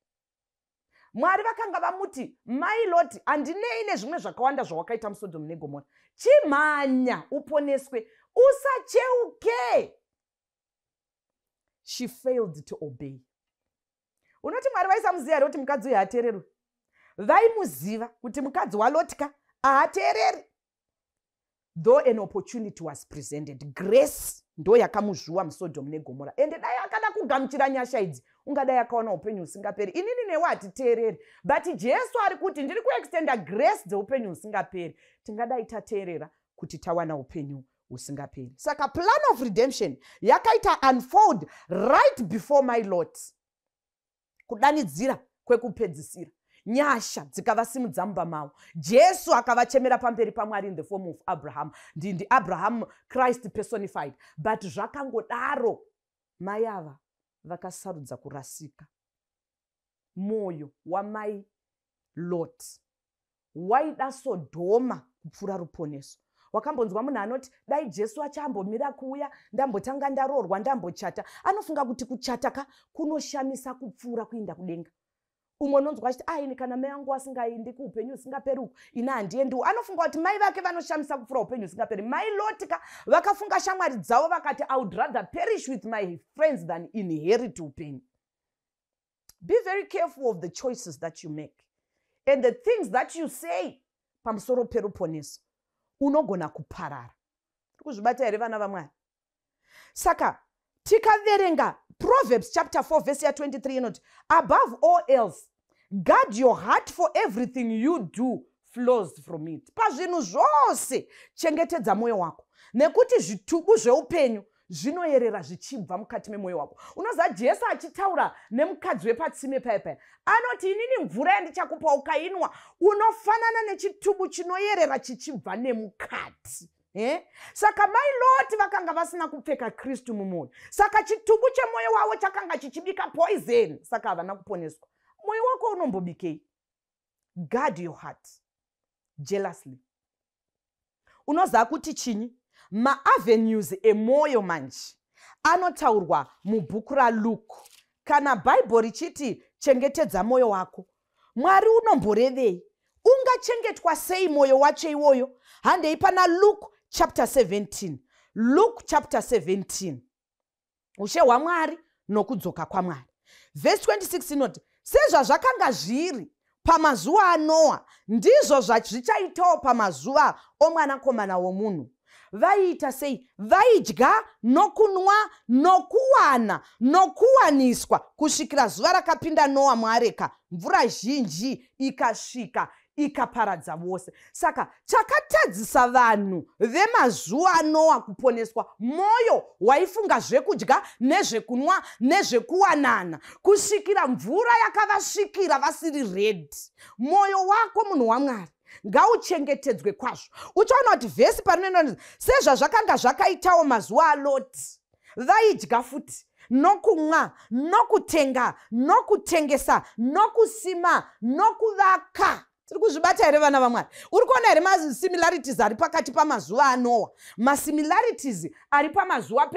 Mwari vakanga vamuti, "Mai Loti, handinei nezvimwe zvakawanda zvawakaita muSodhomu neGomora. Chimhanya uponeswe, usacheuke." She failed to obey. Unoti Mwari vaisamuziva here kuti mukadzi uyu haateererwe? Vaimuziva kuti mukadzi waLotka haateereri, though an opportunity was presented. Grace ndo yakamuzvuwa muSodhomu neGomora, ende dai akada kugamuchira nyasha idzi, ungadai akawana upenyu husingaperi. Inini newe hatiteereri, but Jesu ari kuti, "Ndiri kuextenda grace dzeupenyu husingaperi." Tingadai tateerera kuti tawana upenyu husingaperi. Saka plan of redemption yakaita unfold right before my Lord. Kudanidzira kwekupedzisira, nyasha dzikavasimudza mumba mavo. Jesu akavachemera pamberi paMwari in the form of Abraham. Ndi Abraham, Christ personified. But zvakangodaro, mai ava vakasarudza kurasika. Mwoyo wamai Lot waida Sodhoma kupfuura ruponeso. Wakambonzwa munhu anoti, "Dai Jesu achambomira kuuya, ndambotanga ndaroorwa, ndambochata"? Anofunga kuti kuchata ka kunoshamisa kupfuura kuinda kudenga. Umwe unonzwa achiti, "Aini, kana mai vangu vasingaendi kuupenyu husingaperi uku, ini handiendiwo." Anofunga kuti mai vake vanoshamisa kupfuura upenyu husingaperi. Mai Lotika vakafunga shamwari dzavo, vakati, "I would rather perish with my friends than inherit upenyu." Be very careful of the choices that you make and the things that you say pamusoro peruponeso. Unogona kuparara. Tiri kuzvibata here, vana vaMwari? Saka tikaverenga Proverbs chapter 4 verse ya23, inoti, "Above all else, guard your heart, for everything you do flows from it." Pazvinhu zvose chengetedza mwoyo wako, nekuti zvitubu zveupenyu zvinoyerera zvichibva mukati memwoyo wako. Unoziva, Jesu achitaura nemukadzi wepatsime paya paya, anoti, "Inini mvura yandichakupa, ukainwa, unofanana nechitubu chinoyerera chichibva nemukati." Eh? Saka mai Loti vakanga vasina kupfeka Kristu mumwoyo, saka chitubu chemwoyo wavo chakanga chichibika poison, saka havana kuponeswa. Mwoyo wako unombobikei? Guard your heart jealously. Unoziva kuti chinyi? Maavenues emwoyo manje anotaurwa mubhuku raLuke. Kana Bhaibheri richiti chengetedza mwoyo wako, Mwari unomborevei? Ungachengetwa sei mwoyo wacho iwoyo? Handei pana Luke chapter 17. Luke chapter 17, ushe hwaMwari nokudzoka kwaMwari. Vhesi 26 inoti, "Sezvazvakanga zviri pamazuva aNoa, ndizvo zvazvichaitawo pamazuva oMwanakomana womunhu. Vaiita sei? Vaidya nokunwa nokuwana nokuwaniswa, kusvikira zuva rakapinda Noa muareka, mvura zhinji ikasvika ikaparadza vose." Saka chakatadzisa vanhu vemazuva aNoa kuponeswa, mwoyo waifunga zvekudya nezvekunwa nezvekuwanana, kusvikira mvura yakavasvikira vasiri ready. Mwoyo wako, munhu waMwari, ngauchengetedzwe kwazvo. Uchaona kuti vhesi parinoenda, sezvazvakanga zvakaitawo mazuva aLoti, vaidya futi nokumwa nokutenga nokutengesa nokusima nokuvaka. Tiri kuzvibata here, vana vaMwari? Uri kuona here masimilarities ari pakati pamazuva aNoa, masimilarities ari pamazuva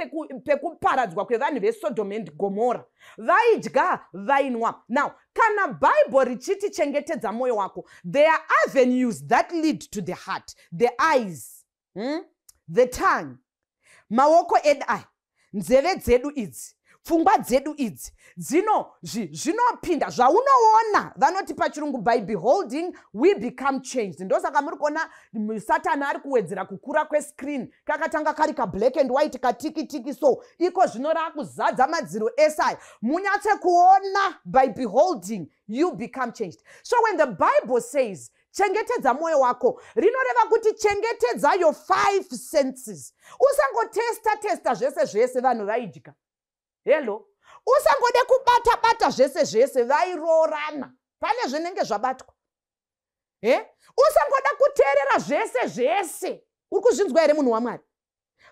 pekuparadzwa kwevanhu veSodom and Gomora? Vaidya, vainwa. Now, kana Bhaibheri richiti chengetedza mwoyo wako, there are avenues that lead to the heart: the eyes, The tongue, maoko edu aya, nzeve dzedu idzi, Pfungwa dzedu idzi dzino zvinopinda zvaunoona. Vanoti pachirungu, "By beholding we become changed." Ndosaka muri kuona Satani ari kuwedzera kukura kwescreen. Kakatanga kari kablack and white katikitiki, so iko zvino raakuzadza madziro ese aya munyatse kuona. By beholding you become changed. So when the Bible says chengetedza mwoyo wako, rinoreva kuti chengetedza your five senses. Usangotesta testa zvese zvese. Vanhu vaidya, hello, usangode kubata bata zvese zvese. Vairoorana, pane zvinenge zvabatwa e usangoda kuteerera zvese zvese. Uri kuzvinzwa here, munhu waMwari?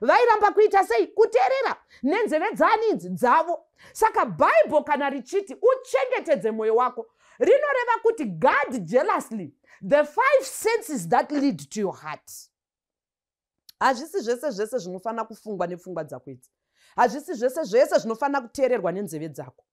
Vairamba kuita sei? Kuteerera nenzeve dzani idzi dzavo. Saka Bhaibheri kana richiti uchengetedze mwoyo wako, rinoreva kuti guard jealously the five senses that lead to your heart. Hazvisi zvese zvese zvinofanira kufungwa nepfungwa dzako idzi. Hazvisi zvese zvese zvinofanira kuteererwa nenzeve dzako.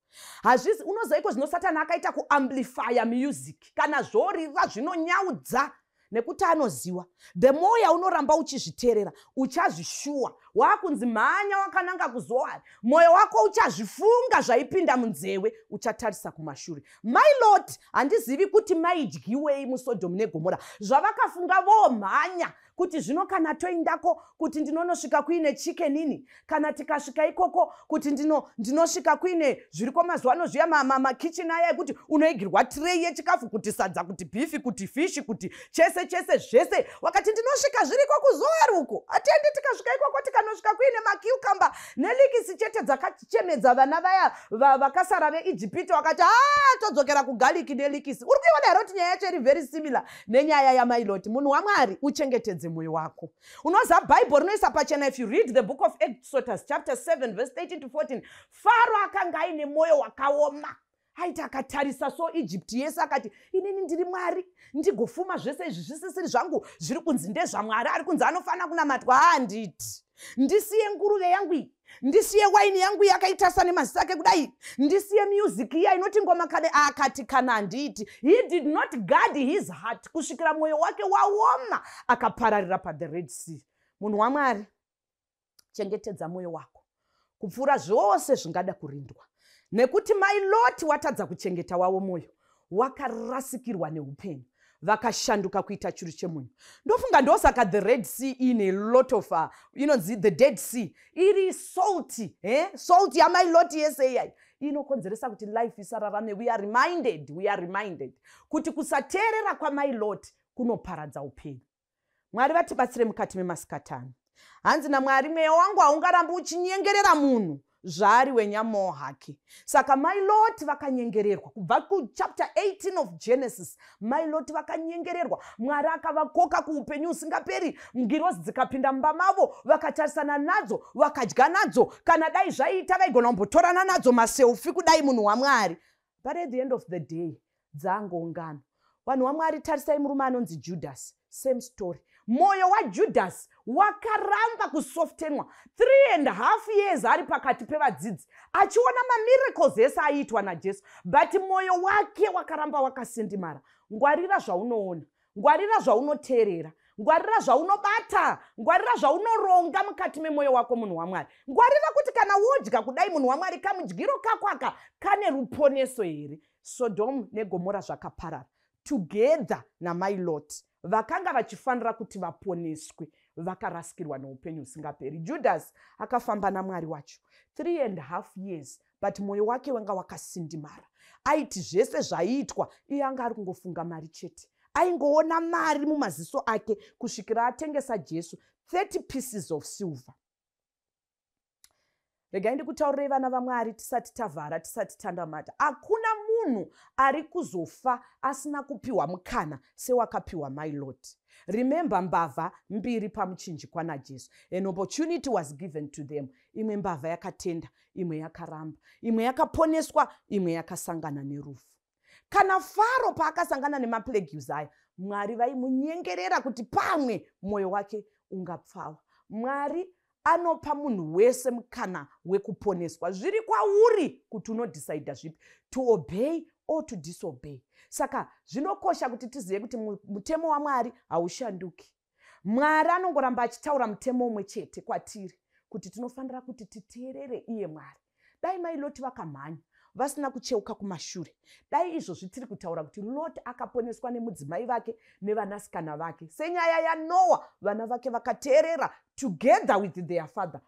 Hazvisi. Unoziva, iko zvino Satani akaita kuamplifya music. Kana zvorira zvinonyaudza, nekuti anoziva the more yaunoramba uchizviteerera, uchazvishuwa. Waakunzi mhanya wakananga kuZoari, mwoyo wako uchazvifunga zvaipinda munzeve, uchatarisa kumashure. Mai Lot, handizivi kuti maidyiwei muSodhomu neGomora, zvavakafunga vomhanya kuti zvino kana toindako, kuti ndinonosvika kuine Chicken Inn, kana tikasvika ikoko, kuti ndinosvika kuine zviriko mazuva ano zviya, makitchen aya ekuti unoigirwa tray yechikafu, kuti sadza, kuti beef, kuti fish, kuti chese chese zvese. Wakati ndinosvika zviriko kuZoari uko, atendi tikasvika ikoko, tikanosvika kuine macucumber neleeks chete dzakachemedza vana vaya vakasara veIjipiti. Wakati a todzokera kugarlic neleeks. Uri kuiona here kuti nyaya yacho iri very similar nenyaya yamai Lot? Munhu waMwari, uchengetedze mwoyo wako. Unoziva, Bhaibheri rinoisa pachena. If you read the book of Exodus chapter 7 verse 13 to 14, Faro akanga aine mwoyo wakaoma. Aiti akatarisa so Egypt yese, akati, "Inini ndiri Mwari, ndigofuma zvese izvi zvisisiri zvangu, zviri kunzi ndezvaMwari, ari kunzi anofanira kunamatwa. Handiti ndisiye nguruve yangu iyi, ndisiye waini yangu yakaita nemazisi ake kudai, ndisiye music iya inoti ngoma kade?" Akati kana handiti. He did not guard his heart kusvikira mwoyo wake waoma, akapararira pathe Red Sea. Munhu waMwari, chengetedza mwoyo wako kupfuura zvose zvingada kurindwa, nekuti mai Loti watadza kuchengeta wavo mwoyo, wakarasikirwa neupenyu, vakashanduka kuita churu chemunyu. Ndofunga ndosaka the Red Sea ine lot of inonzi the Dead Sea, iri salty, eh? Salt yamai Loti yese iyai inokonzeresa kuti life isararame. We are reminded kuti kusateerera kwamai Lot kunoparadza upenyu. Mwari vatibatsire mukati memasikatano. Hanzi naMwari, "Mweya wangu haungarambi uchinyengerera munhu zvaari wenyamawo hake." Saka mai Lot vakanyengererwa kubva kuchapter 18 of Genesis. Mai Lot vakanyengererwa, Mwari akavakoka kuupenyu husingaperi. Ngirozi dzikapinda mumba mavo, vakatarisana nadzo, vakadya nadzo. Kana dai zvaiita, vaigona kumbotorana nadzo maselfie kudai, munhu waMwari. But at the end of the day, dzangoungano. Vanhu vaMwari, tarisai murume anonzi Judas, same story. Mwoyo waJudhasi wakaramba kusoftenwa. 3.5 years ari pakati pevadzidzi, achiona mamiracles ese aiitwa naJesu, but mwoyo wake wakaramba wakasindimara. Ngwarira zvaunoona, ngwarira zvaunoteerera, ngwarira zvaunobata, ngwarira zvaunoronga mukati memwoyo wako, munhu waMwari. Ngwarira kuti kana wodya kudai, munhu waMwari, kamudyiro kako aka kane ruponeso here? Sodom neGomora zvakaparara together namai Lot. Vakanga vachifanira kuti vaponeswe vakarasikirwa neupenyu husingaperi. Judas akafamba naMwari wacho 3.5 years, but mwoyo wake wanga wakasindimara. Aiti zvese zvaiitwa, iye anga ari kungofunga mari chete, aingoona mari mumaziso ake, kusvikira atengesa Jesu 30 pieces of silver. Regai ndikutaurirei, vana vaMwari, tisati tavhara, tisati tandamata, hakuna munhu ari kuzofa asina kupiwa mukana sewakapiwa mai Lot. Remember mbavha mbiri pamuchinjikwa naJesu. An opportunity was given to them. Imwe mbavha yakatenda, imwe yakaramba. Imwe yakaponeswa, imwe yakasangana nerufu. Kana Faro paakasangana nemaplagues aya, Mwari vaimunyengerera kuti pamwe mwoyo wake ungapfawa. Mwari anopa munhu wese mukana wekuponeswa. Zviri kwauri kuti unodhisaidha zvipi, to obey or to disobey. Saka zvinokosha kuti tizive kuti mutemo waMwari haushanduki. Mwari anongoramba achitaura mutemo umwe chete kwatiri, kuti tinofanira kuti titeerere iye Mwari. Dai mai Loti vakamhanya vasina kucheuka kumashure, dai izvozvi tiri kutaura kuti Lot akaponeswa nemudzimai vake nevanasikana vake. Senyaya yaNoa, vana vake vakateerera together with their father,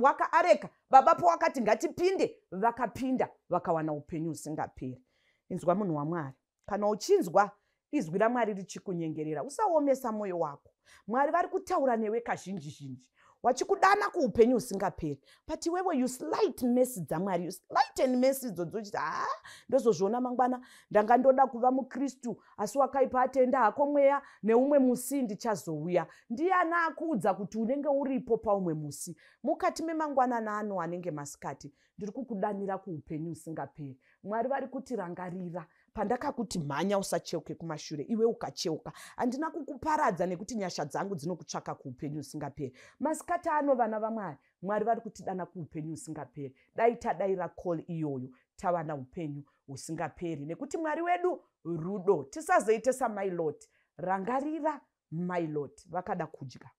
waka areka baba powakati ngatipinde, vakapinda vakawana upenyu husingaperi. Inzwa munhu waMwari, kana uchinzwa izwi raMwari richikunyengerera, usaomesa mwoyo wako. Mwari vari kutaura newe kazhinji zhinji, wachikudana kuupenyu husingaperi, but iwewe you slight mercy dzaMwari, you slighten mercy idzodzo, uchiti, "Ha, ndozozviona mangwana. Ndanga ndoda kuva mukristu, asi wakaipa atenda hako mweya, neumwe musi ndichazouya." Ndiani akuudza kuti unenge uripo paumwe musi? Mukati memangwanana ano anenge masikati, ndiri kukudanira kuupenyu husingaperi. Mwari vari kuti, "Rangarira pandakakuti mhanya usacheuke kumashure, iwe ukacheuka. Handina kukuparadza nekuti nyasha dzangu dzinokutsvaka kuupenyu husingaperi." Masikati ano, vana vaMwari, Mwari vari kutidana kuupenyu husingaperi. Dai tadaira call iyoyo, tawana upenyu husingaperi, nekuti Mwari wedu rudo. Tisazoite samai Lot. Rangarira mai Lot vakada kudya,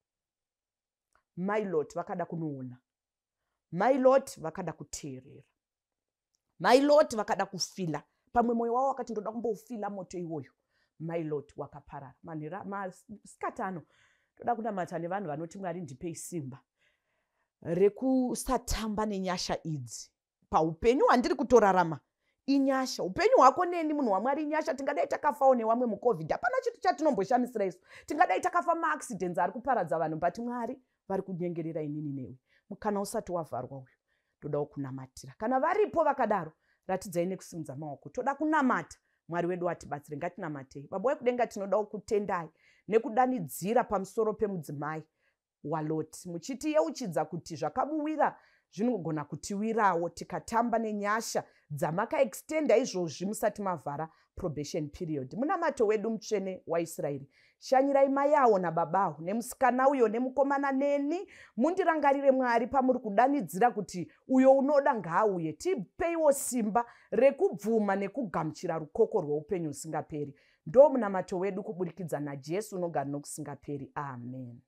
mai Lot vakada kunoona, mai Lot vakada kuteerera, mai Lot vakada kufila. Pamwe mwoyo wavo wakati, "Ndoda kumbofila moto iwoyo." Mai Lot wakaparara. Masikati ano toda kunamata nevanhu vanoti, "Mwari, ndipei simba rekusatamba nenyasha idzi paupenyu hwandiri kutorarama." Inyasha upenyu hwako neni, munhu waMwari, inyasha. Tingadai takafawo newamwe muCOVID, hapana chinhu chatinomboshamisirai isu. Tingadai takafa maaccidents ari kuparadza vanhu, but Mwari vari kunyengerera inini newe. Mukana usati wavharwa uyu, todawo kunamatira. Kana varipo vakadaro, ratidzai nekusimudza maoko. Toda kunamata, Mwari wedu atibatsire. Ngatinamatei. Baba wekudenga, tinodawo kutendai nekudanidzira pamusoro pemudzimai waLoti, muchitiyeuchidza kuti zvakamuwira zvinogona kutiwirawo tikatamba nenyasha dzamakaextenda izvozvi musati mavhara probation period. Munamato wedu, mutsvene waIsraeri, shanyirai mai awo nababawo nemusikana uyo nemukomana neni. Mundirangarire, Mwari, pamuri kudanidzira kuti uyo unoda ngaauye. Tipeiwo simba rekubvuma nekugamuchira rukoko rweupenyu husingaperi. Ndo munamato wedu kuburikidza naJesu unogara nokusingaperi. Amen.